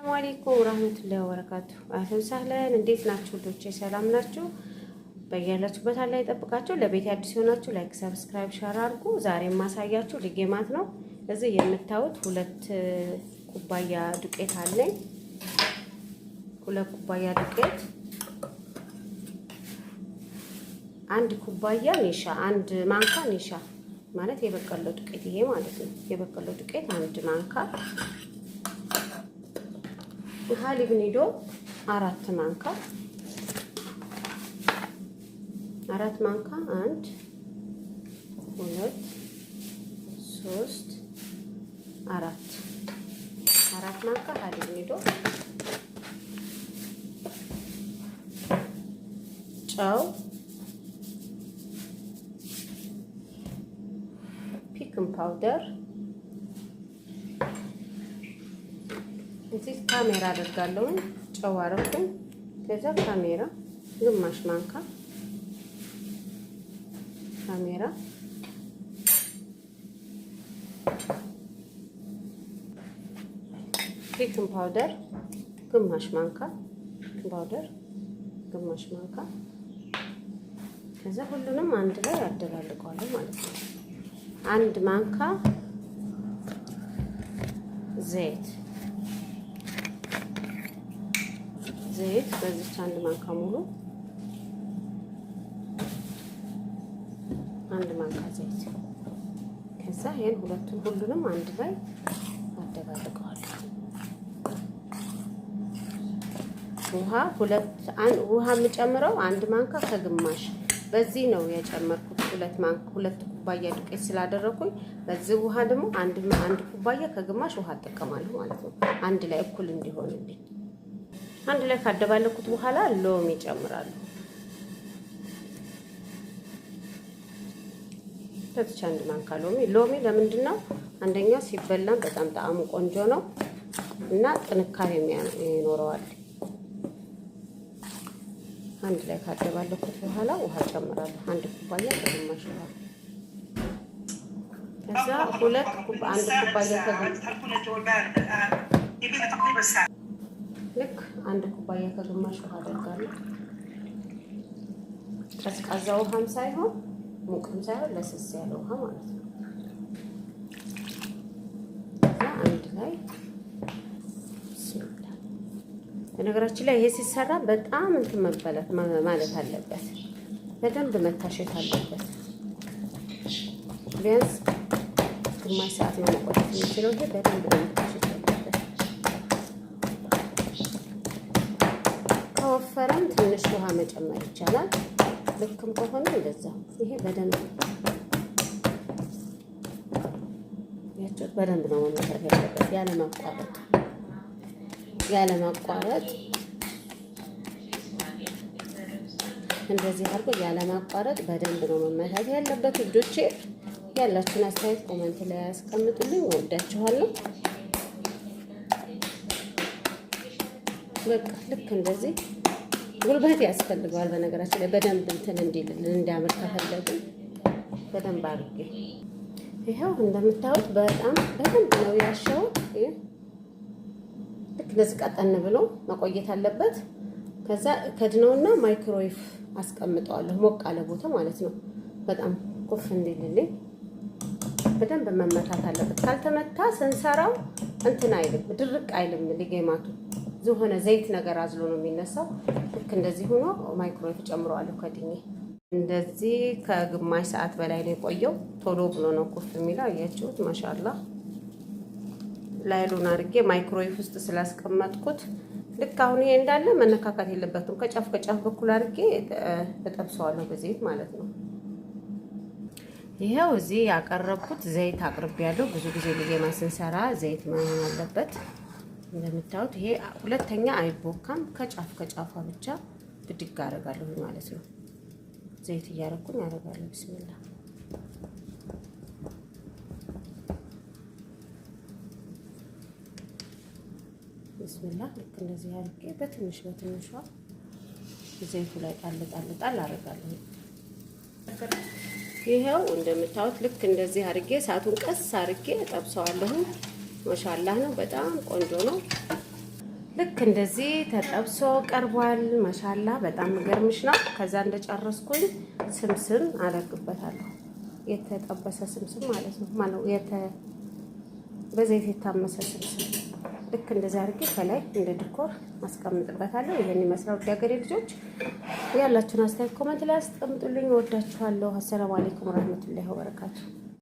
السلام عليكم ورحمة الله وبركاته። أهلا وسهلا እንዴት ናችሁ ውዶቼ? ሰላም ናችሁ? በያላችሁበት አላህ ይጠብቃችሁ። ለቤት አዲስ የሆናችሁ like፣ subscribe፣ share አድርጉ። ዛሬ የማሳያችሁ ሉቄማት ነው። እዚህ የምታዩት 2 ኩባያ ዱቄት አለኝ። 2 ኩባያ ዱቄት፣ 1 ኩባያ ኒሻ፣ 1 ማንካ ኒሻ ማለት የበቆሎ ዱቄት ይሄ ማለት ነው። የበቆሎ ዱቄት 1 ማንካ፣ حليب ኒዶ 4 ማንካ፣ 4 ማንካ፣ አንድ፣ ሁለት፣ ሶስት፣ አራት፣ 4 ማንካ حليب ኒዶ፣ ጨው፣ baking powder፣ እዚህ خميرة አደርጋለሁ። ጨው አረኩኝ። ከዛ خميرة ግማሽ ማንካ خميرة፣ baking powder ግማሽ ማንካ፣ baking powder ግማሽ ማንካ። ከዛ ሁሉንም አንድ ላይ አደባልቀዋለሁ ማለት ነው። 1 ማንካ ዘይት፣ ዘይት በዚች 1 ማንካ ሙሉ፣ 1 ማንካ ዘይት። ከዛ ይሄን ሁለቱን ሁሉንም አንድ ላይ አደባልቀዋለሁ። ውሃ ሁለት ውሃ የምጨምረው 1 ማንካ ከግማሽ በዚህ ነው የጨመርኩት። 2 ማንካ 2 ኩባያ ዱቄት ስላደረኩኝ በዚህ ውሃ ደግሞ አንድ አንድ ኩባያ ከግማሽ ውሃ እጠቀማለሁ ማለት ነው። አንድ ላይ እኩል እንዲሆንልኝ አንድ ላይ ካደባለኩት በኋላ ሎሚ እጨምራለሁ። በዚች 1 ማንካ ሎሚ። ሎሚ ለምንድን ነው? አንደኛ ሲበላም በጣም ጣዕሙ ቆንጆ ነው እና ጥንካሬ ይኖረዋል። አንድ ላይ ካደባለኩት በኋላ ውሃ ጨምራለሁ። 1 ኩባያ ከግማሽ ውሃ። ከዛ ሁለት 1 ኩባያ ከግማሽ፣ ልክ 1 ኩባያ ከግማሽ ውሃ አደርጋለሁ። ቀዝቃዛ ውሃም ሳይሆን ሙቅም ሳይሆን ለስስ ያለ ውሃ ማለት ነው። ከዛ አንድ ላይ بسم الله። በነገራችን ላይ ይሄ ሲሰራ በጣም እንትን መበላት ማለት አለበት፣ በደንብ መታሸት አለበት። ቢያንስ ግማሽ ሰዓት ነው መቆየት የሚችለው። ይሄ በደንብ ነው መታሸት ያለበት። ከወፈረም ትንሽ ውሃ መጨመር ይቻላል። ልክም ከሆነ እንደዛ። ይሄ በደንብ ያችሁት በደንብ ነው መመታት ያለበት ያለማቋረጥ፣ ያለማቋረጥ እንደዚህ አድርጎ ያለማቋረጥ በደንብ ነው መመታት ያለበት። ውዶቼ ያላችሁን አስተያየት comment ላይ ያስቀምጡልኝ። እወዳችኋለሁ። በቃ ልክ እንደዚህ ጉልበት ያስፈልገዋል። በነገራችን ላይ በደንብ እንትን እንዲልልን እንዲያምር ከፈለግን በደንብ አድርጌ ይኸው እንደምታዩት በጣም በደንብ ነው ያሸሁት። ልክ እንደዚህ ቀጠን ብሎ መቆየት አለበት። ከዛ ከድነውና ማይክሮዌቭ አስቀምጠዋለሁ፣ ሞቅ ያለ ቦታ ማለት ነው። በጣም ኩፍ እንዲልልኝ በደንብ መመታት አለበት። ካልተመታ ስንሰራው እንትን አይልም፣ ድርቅ አይልም። ሊጌማቱ ዝሆነ ዘይት ነገር አዝሎ ነው የሚነሳው። ልክ እንደዚህ ሆኖ ማይክሮዌቭ ጨምረዋለሁ ከድኜ። እንደዚህ ከግማሽ ሰዓት በላይ ነው የቆየው። ቶሎ ብሎ ነው ኩፍ የሚለው፣ አያችሁት? ما شاء الله። ላይሉን አድርጌ ማይክሮዌቭ ውስጥ ስላስቀመጥኩት ልክ አሁን ይሄ እንዳለ መነካካት የለበትም። ከጫፍ ከጫፍ በኩል አድርጌ እጠብሰዋለሁ በዘይት ማለት ነው። ይኸው እዚህ ያቀረብኩት ዘይት አቅርቤያለሁ። ብዙ ጊዜ ሉጌማ ስንሰራ ዘይት መሆን አለበት። እንደምታዩት ይሄ ሁለተኛ አይቦካም። ከጫፍ ከጫፏ ብቻ ብድግ አደርጋለሁ ማለት ነው። ዘይት እያደረኩኝ አደርጋለሁ። بسم الله፣ بسم الله። ልክ እንደዚህ አድርጌ በትንሽ በትንሿ ዘይቱ ላይ ጣል ጣል ጣል አደርጋለሁ። ይኸው እንደምታዩት ልክ እንደዚህ አድርጌ እሳቱን ቀስ አድርጌ እጠብሰዋለሁ። ما شاء الله ነው። በጣም ቆንጆ ነው። ልክ እንደዚህ ተጠብሶ ቀርቧል። ማሻላ በጣም ገርምሽ ነው። ከዛ እንደጨረስኩኝ ስምስም አደርግበታለሁ። የተጠበሰ ስምስም ማለት ነው። ማነው በዘይት የታመሰ ስምስም ልክ እንደዚህ አድርጌ ከላይ እንደ decor አስቀምጥበታለሁ። ይሄን ይመስላል። ውድ ሀገሬ ልጆች ያላችሁን አስተያየት comment ላይ አስቀምጡልኝ። እወዳችኋለሁ። አሰላሙ አለይኩም ወራህመቱላሂ ወበረካቱ።